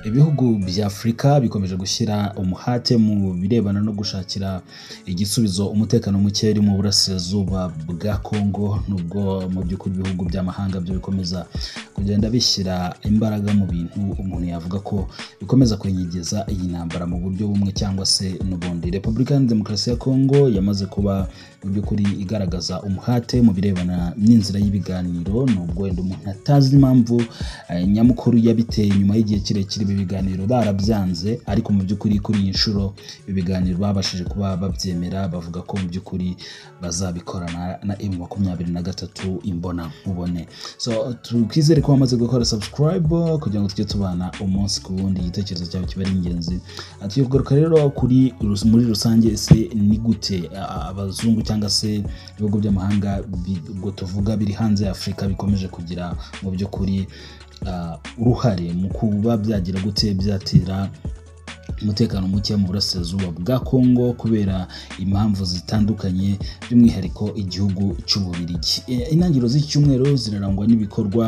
Ibihugu bya Afurika bikomeje gushyira umuhate mu birebana no gushakira igisubizo umutekano muke uri mu burasirazuba bwa Kongo, nubwo mu by'ukuri ibihugu by'amahanga byo bikomeza kugenda bishyira imbaraga mu bintu umuntu yavuga ko bikomeza kwenyegeza iyi ntambara mu buryo bumwe cyangwa se n'ubundi. Repubulika ya Demokarasi ya Kongo yamaze kuba mu by'ukuri igaragaza umuhate mu birebana n'inzira y'ibiganiro, nubwo wenda umuntu atazi impamvu nyamukuru yabiteye nyuma y'igihe kirekire ibi biganiro barabyanze, ariko mu by'ukuri kuri iyi nshuro ibi biganiro babashije kuba babyemera, bavuga ko mu by'ukuri bazabikorana na M23 imbona nkubone. So twizere ko wamaze gukora subscribe kugira ngo tujye tubana umunsi ku wundi, igitekerezo cyawe kiba ari ingenzi. Tugiye kugaruka rero kuri muri rusange, ese ni gute abazungu cyangwa se ibihugu by'amahanga ubwo tuvuga biri hanze ya Afurika bikomeje kugira mu by'ukuri uruhare mu kuba byagira gute byatera umutekano muke mu burasirazuba bwa Kongo kubera impamvu zitandukanye, by'umwihariko igihugu cy'Ububiligi. Intangiriro z'icyumweru zirarangwa n'ibikorwa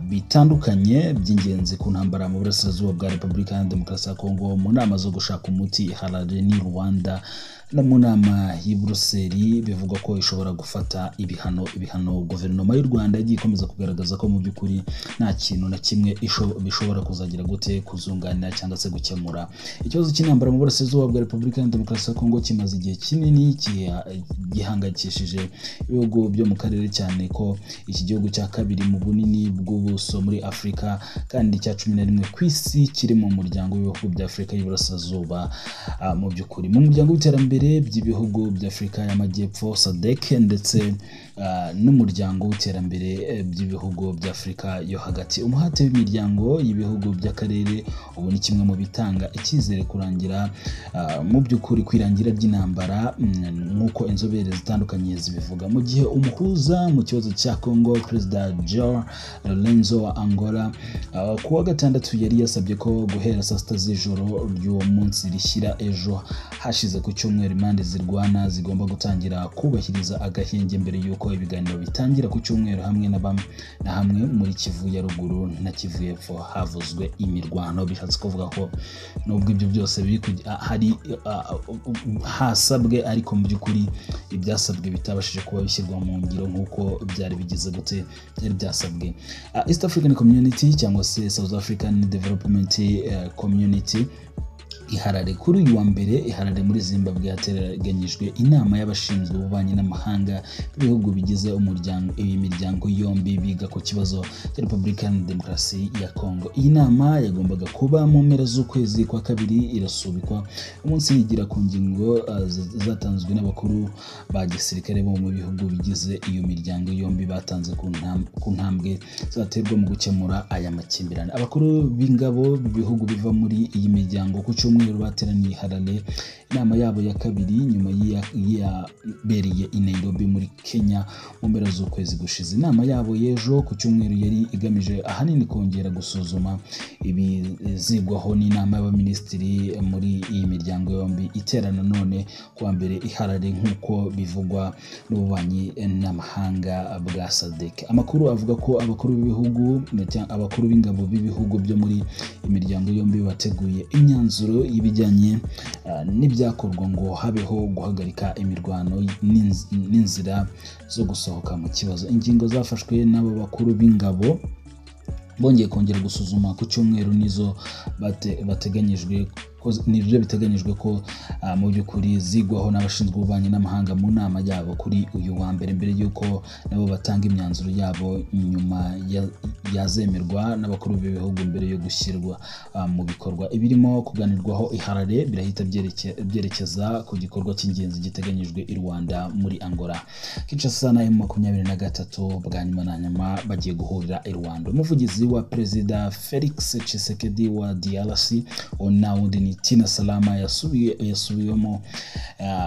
bitandukanye by'ingenzi ku ntambara mu burasirazuba bwa Repubulika ya Demokarasi ya Kongo, mu nama zo gushaka umuti Harare ni Rwanda no mu nama y'i Buruseli bivugwa ko ishobora gufata ibihano. Guverinoma y'u Rwanda yagiye ikomeza kugaragaza ko mu by'ukuri nta kintu na kimwe bishobora kuzagira gute kuzunganira cyangwa se gukemura ikibazo cy'intambara mu burasirazuba bwa Repubulika ya Demokarasi ya Kongo. Kimaze igihe kinini gihangayikishije ibihugu byo mu karere, cyane ko iki gihugu cya kabiri mu bunini bw'ubuso muri Afurika kandi cya 11 ku isi kiri mu muryango w'ibihugu bya Afurika y'Iburasirazuba. Mu by'ukuri mu muryango w'iterambere by'ibihugu bya Afurika y'Amajyepfo SADC ndetse n'umuryango w'iterambere by'ibihugu bya Afurika yo hagati. Umuhate w'imiryango y'ibihugu by'akarere ubu ni kimwe mu bitanga icyizere kurangira mu by'ukuri kwirangira ry'intambara nk'uko inzobere zitandukanye zibivuga. Mu gihe umuhuza mu kibazo cya Kongo Perezida João Lourenço wa Angola ku wa gatandatu yari yasabye ko guhera saa sita z'ijoro ry'uwo munsi rishyira ejo hashize ku cyumweru impande zirwana zigomba gutangira kubahiriza agahenge mbere y'uko ibiganiro bitangira ku cyumweru hamwe na hamwe muri Kivu ya ruguru na Kivu y'epfo havuzwe imirwano. Bishatse kuvuga ko nubwo ibyo byose biri hari hasabwe, ariko mu by'ukuri ibyasabwe bitabashije kuba bishyirwa mu ngiro nk'uko byari bigize gute byari byasabwe. East African Community cyangwa se South African Development Community iharare kuri uyu wa mbere iharare muri Zimbabwe hateganyijwe inama y'abashinzwe ububanyi n'amahanga b'ibihugu bigize umuryango iyi miryango yombi biga ku kibazo cya Repubulika ya Demokarasi ya Kongo. Iyi nama yagombaga kuba mu mpera z'ukwezi kwa kabiri irasubikwa umunsi yigira ku ngingo zatanzwe n'abakuru ba gisirikare bo mu bihugu bigize iyo miryango yombi batanze ku ntambwe zaterwa mu gukemura aya makimbirane. Abakuru b'ingabo b'ibihugu biva muri iyi miryango ku cyumweru bateraniye Harare inama yabo ya kabiri nyuma yabereye i Nairobi muri Kenya mu mpera z'ukwezi gushize. Inama yabo y'ejo ku cyumweru yari igamije ahanini kongera gusuzuma ibizigwaho n'inama y'abaminisitiri muri iyi miryango yombi iterana none kuwa mbere i Harare nk'uko bivugwa n'ububanyi n'amahanga bwa SADC. Amakuru avuga ko abakuru b'ibihugu abakuru b'ingabo b'ibihugu byo muri imiryango yombi bateguye imyanzuro y'ibijyanye n'ibyakorwa ngo habeho guhagarika imirwano n'inzira zo gusohoka mu kibazo. Ingingo zafashwe n'aba bakuru b'ingabo bongeye kongera gusuzuma ku cyumweru nizo bateganyijwe nibyo biteganyijwe ko mu by'ukuri zigwaho n'abashinzwe ububanyi n'amahanga mu nama yabo kuri uyu wa mbere mbere y'uko nabo batanga imyanzuro yabo nyuma yazemerwa n'abakuru b'ibihugu mbere yo gushyirwa mu bikorwa. Ibirimo kuganirwaho i Harare birahita byerekeza ku gikorwa cy'ingenzi giteganyijwe i Rwanda muri Angola. Kinshasa na M23 bwa nyuma na nyuma bagiye guhurira i Rwanda. Umuvugizi wa Perezida Felix Tshisekedi wa DRC na ni Tina Salama yasubiyemo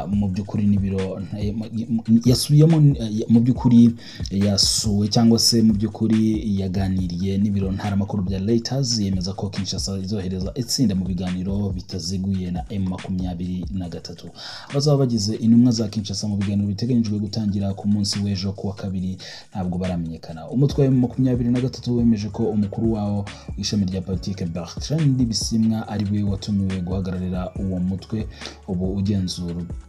mu by'ukuri n'ibiro yasubiyemo mu by'ukuri yasuwe cyangwa se mu by'ukuri yaganiriye yaganiriye n'ibiro ntaramakuru bya Reuters, yemeza ko Kinshasa izohereza itsinda mu biganiro bitaziguye na M23. Abazaba bagize intumwa za Kinshasa mu biganiro biteganyijwe gutangira ku munsi w'ejo kuwa kabiri ntabwo baramenyekana. Umutwe wa M23 wemeje ko umukuru wawo w'ishami rya politike Bertrand Bisimwa ari we watumiwe guhagararira uwo mutwe ubu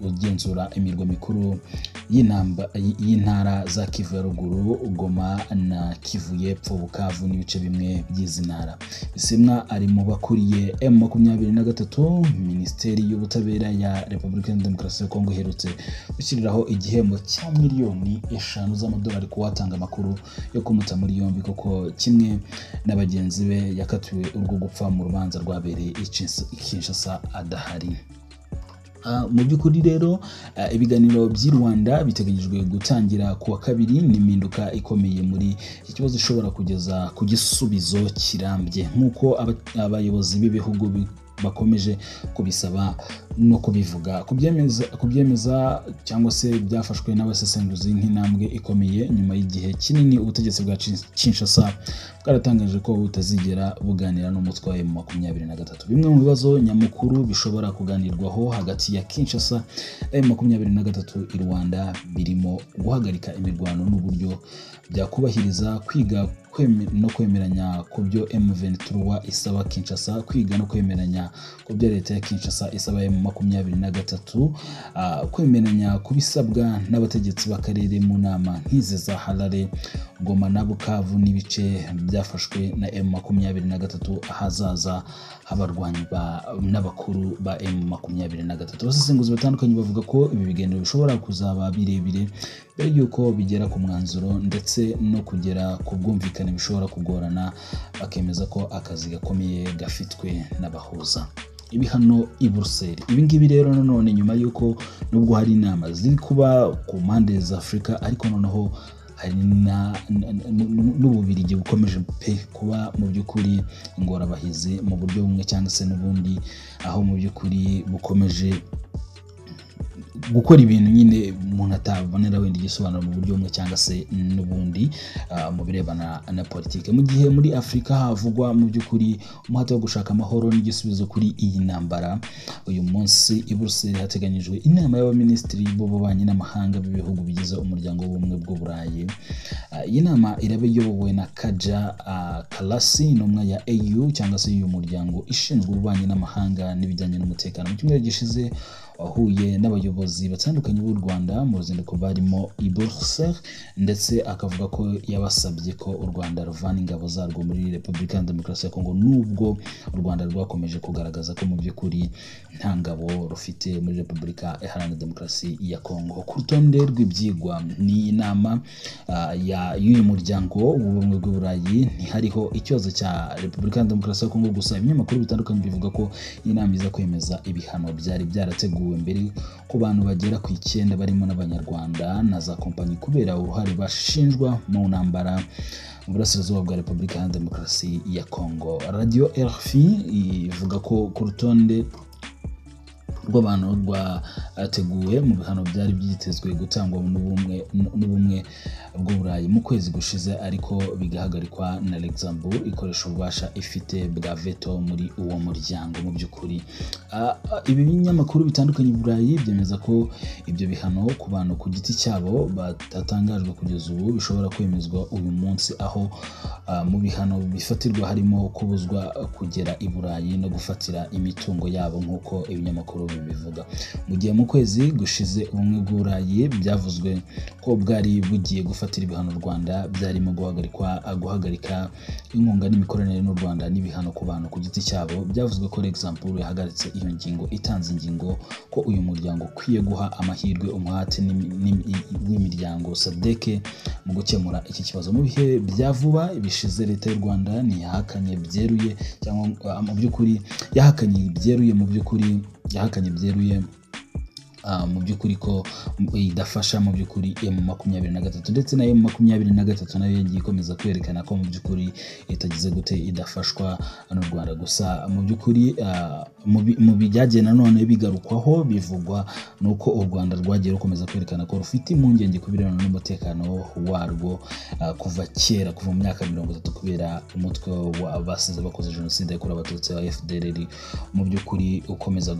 ugenzura imirwa mikuru y'intara za Kivu ya ruguru, Goma na Kivu y'epfo, Bukavu n'ibice bimwe by'izi ntara. Bisimwa ari mu bakuriye M23. Minisiteri y'ubutabera ya Repubulika ya Demokarasi ya Kongo iherutse gushyiriraho igihembo cya 5 miliyoni z'amadolari kuwatanga amakuru yo kumuta muri yombi, kuko kimwe na bagenzi be yakatiwe urwo gupfa mu rubanza rwabereye i Kinshasa adahari. Mu by'ukuri rero, ibiganiro by'i Rwanda biteganyijwe gutangira ku wa kabiri n'impinduka ikomeye muri iki kibazo ishobora kugeza ku gisubizo kirambye, nk'uko abayobozi b'ibihugu bakomeje kubisaba no kubivuga, kubyemeza cyangwa se byafashwe n'abasesenguzi nk'intambwe ikomeye nyuma y'igihe kinini ubutegetsi bwa Kinshasa bwaratangaje ko butazigera buganira n'umutwe wa M23. Bimwe mu bibazo nyamukuru bishobora kuganirwaho hagati ya Kinshasa na M23 i Rwanda birimo guhagarika imirwano n'uburyo byakubahiriza, kwiga no kwemeranya ku byo M23 isaba Kinshasa, kwiga no kwemeranya ku byo leta ya Kinshasa isaba M23, kwemeranya ku bisabwa n'abategetsi b'akarere mu nama nk'izi za Harare, Goma na Bukavu n'ibice byafashwe na M23, ahazaza h'abarwanyi n'abakuru ba M23. Abasesenguzi batandukanye bavuga ko ibi biganiro bishobora kuzaba birebire mbere y'uko bigera ku mwanzuro, ndetse no kugera ku bwumvikane bishobora kugorana, bakemeza ko akazi gakomeye gafitwe n'abahuza. Ibihano i Buruseli. Ibi ngibi rero nanone nyuma y'uko nubwo hari inama ziri kuba ku mpande za Afurika, ariko noneho hari n'Ububirigi bukomeje pe kuba mu by'ukuri ingorabahizi mu buryo bumwe cyangwa se n'ubundi, aho mu by'ukuri bukomeje gukora ibintu nyine umuntu atabonera wenda igisobanuro mu buryo bumwe cyangwa se n'ubundi, mu birebana na politike. Mu gihe muri Afurika havugwa mu by'ukuri umuhate wo gushaka amahoro n'igisubizo kuri iyi ntambara, uyu munsi i Buruseli hateganyijwe inama y'abaminisitiri b'ububanyi n'amahanga b'ibihugu bigize Umuryango w'Ubumwe bw'Uburayi. Iyi nama iraba iyobowe na Kaja Kalasi, intumwa ya AU cyangwa se y'uyu muryango ishinzwe ububanyi n'amahanga n'ibijyanye n'umutekano. Mu cyumweru gishize wahuye n'abayobozi batandukanye b'u Rwanda mu ruzinduko barimo i Bruxelles, ndetse akavuga ko yabasabye ko u Rwanda ruvana ingabo zarwo muri Repubulika ya Demokarasi ya Kongo, nubwo u Rwanda rwakomeje kugaragaza ko mu by'ukuri nta ngabo rufite muri Repubulika Iharanira Demokarasi ya Kongo. Ku rutonde rw'ibyigwa n'iyi nama y'uyu muryango w'Ubumwe bw'Uburayi ntihariho ikibazo cya Repubulika ya Demokarasi ya Kongo gusa. Ibinyamakuru bitandukanye bivuga ko iyi nama iza kwemeza ibihano byari byarateguwe mbere ku bantu bagera ku 9 barimo n'Abanyarwanda na za kompanyi, kubera uruhare bashinjwa mu ntambara mu burasirazuba bwa Repubulika ya Demokarasi ya Kongo. Radio RFI ivuga ko ku rutonde rw'abantu rwateguwe mu bihano byari byitezwe gutangwa n'Ubumwe bw'Uburayi mu kwezi gushize, ariko bigahagarikwa na Luxembourg ikoresha ububasha ifite bwa veto muri uwo muryango. Mu by'ukuri, ibi binyamakuru bitandukanye i Burayi byemeza ko ibyo bihano ku bantu ku giti cyabo batatangajwe kugeza ubu bishobora kwemezwa uyu munsi, aho mu bihano bifatirwa harimo kubuzwa kugera i Burayi no gufatira imitungo yabo, nk'uko ibinyamakuru bibivuga. Mu gihe mu kwezi gushize Ubumwe bw'Uburayi byavuzwe ko bwari bugiye gufatira ibihano u Rwanda, byarimo guhagarika inkunga n'imikoranire n'u Rwanda n'ibihano ku bantu ku giti cyabo, byavuzwe ko Luxembourg yahagaritse iyo ngingo, itanze ingingo ko uyu muryango ukwiye guha amahirwe umuhate w'imiryango SADC mu gukemura iki kibazo. Mu bihe bya vuba bishize, leta y'u Rwanda ntiyahakanye byeruye cyangwa mu by'ukuri yahakanye byeruye, mu by'ukuri yahakanye byeruye. mu by'ukuri ko idafasha mu by'ukuri M23, ndetse na M23 nayo yagiye ikomeza kwerekana ko mu by'ukuri itagize gute, idafashwa n'u Rwanda. Gusa mu by'ukuri mu bijyagiye nanone bigarukwaho bivugwa nuko u Rwanda rwagiye rukomeza kwerekana ko rufite impungenge ku birebana n'umutekano warwo kuva kera, kuva mu myaka 30, kubera umutwe w'abasize bakoze jenoside yakorewe Abatutsi wa FDLR mu by'ukuri ukomeza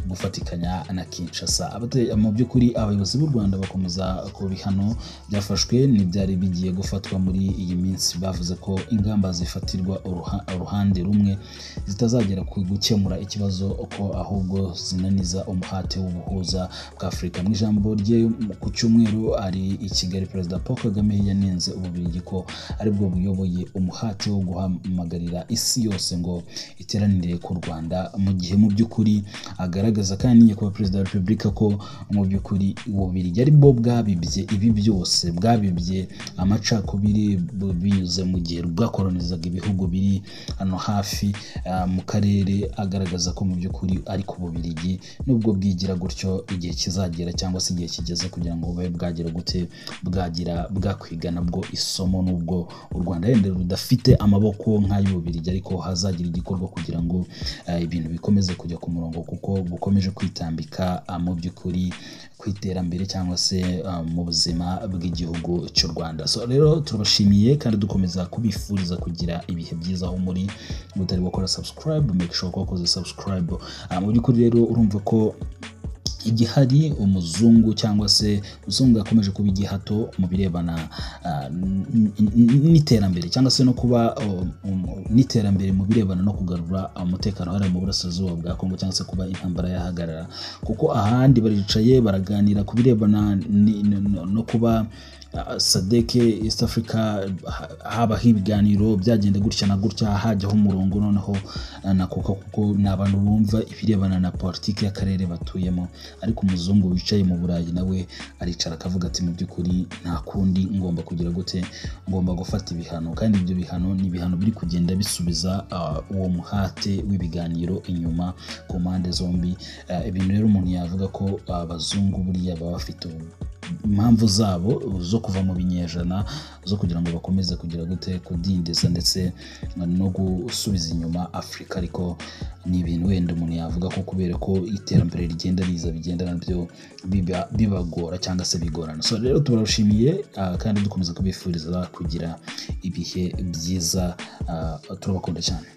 gufatikanya na Kinshasa. Mu by'ukuri abayobozi b'u Rwanda bakomeza ku bihano byafashwe n'ibyari bigiye gufatwa muri iyi minsi, bavuze ko ingamba zifatirwa uruhande rumwe zitazagera ku gukemura ikibazo, ko ahubwo zinaniza umuhate w'ubuhuza bwa Afurika. Mu ijambo rye ku cyumweru ari i Kigali, Perezida Paul Kagame yanenze Ububiligi ko aribwo buyoboye umuhate wo guhamagarira isi yose ngo iteranire ku Rwanda, mu gihe mu by'ukuri agaragaza kandi nyakubahwa Perezida wa Repubulika ko mu by'ukuri Ububiligi ari bwo bwabibye ibi byose, bwabibye amacakubiri binyuze mu gihe bwakolonizaga ibihugu biri hano hafi mu karere, agaragaza ko mu by'ukuri ariko Ububiligi nubwo bwigira gutyo igihe kizagera cyangwa se igihe kigeze kugira ngo bube bwagira gute, bwagira bwakwiga nabwo isomo, nubwo u Rwanda yenda rudafite amaboko nk'ay'Ububiligi, ariko hazagira igikorwa kugira ngo ibintu bikomeze kujya ku murongo, kuko bukomeje kwitambika mu by'ukuri ku iterambere cyangwa se mu buzima bw'igihugu cy'u Rwanda. So rero turabashimiye kandi dukomeza kubifuriza kugira ibihe byiza aho muri. Mutari gukora subscribe, make sure ko wakoze subscribe. Mu by'ukuri rero urumva ko igihari umuzungu cyangwa se umuzungu akomeje kuba igihato mu birebana n'iterambere cyangwa se no kuba n'iterambere mu birebana no kugarura umutekano hariya mu burasirazuba bwa Kongo, cyangwa se kuba intambara yahagarara, kuko ahandi baricaye baraganira ku birebana no kuba SADC East Africa habaho ibiganiro byagenda gutya na gutya, hajyaho umurongo noneho nakuka, kuko ni abantu bumva ibirebana na politiki y'akarere batuyemo. Ariko umuzungu wicaye mu Burayi nawe aricara akavuga ati mu by'ukuri nta kundi, ngomba kugira gute, ngomba gufata ibihano, kandi ibyo bihano ni ibihano biri kugenda bisubiza uwo muhate w'ibiganiro inyuma ku mpande zombi. Ibintu rero umuntu yavuga ko abazungu buriya baba bafite impamvu zabo zo kuva mu binyejana zo kugira ngo bakomeze kugira gute, kudindiza ndetse no gusubiza inyuma Afurika. Ariko ni ibintu wenda umuntu yavuga ko kubera ko iterambere rigenda riza bigenda nabyo bibagora cyangwa se bigorana. So rero turabashimiye kandi dukomeza kubifuriza kugira ibihe byiza, turabakunda cyane.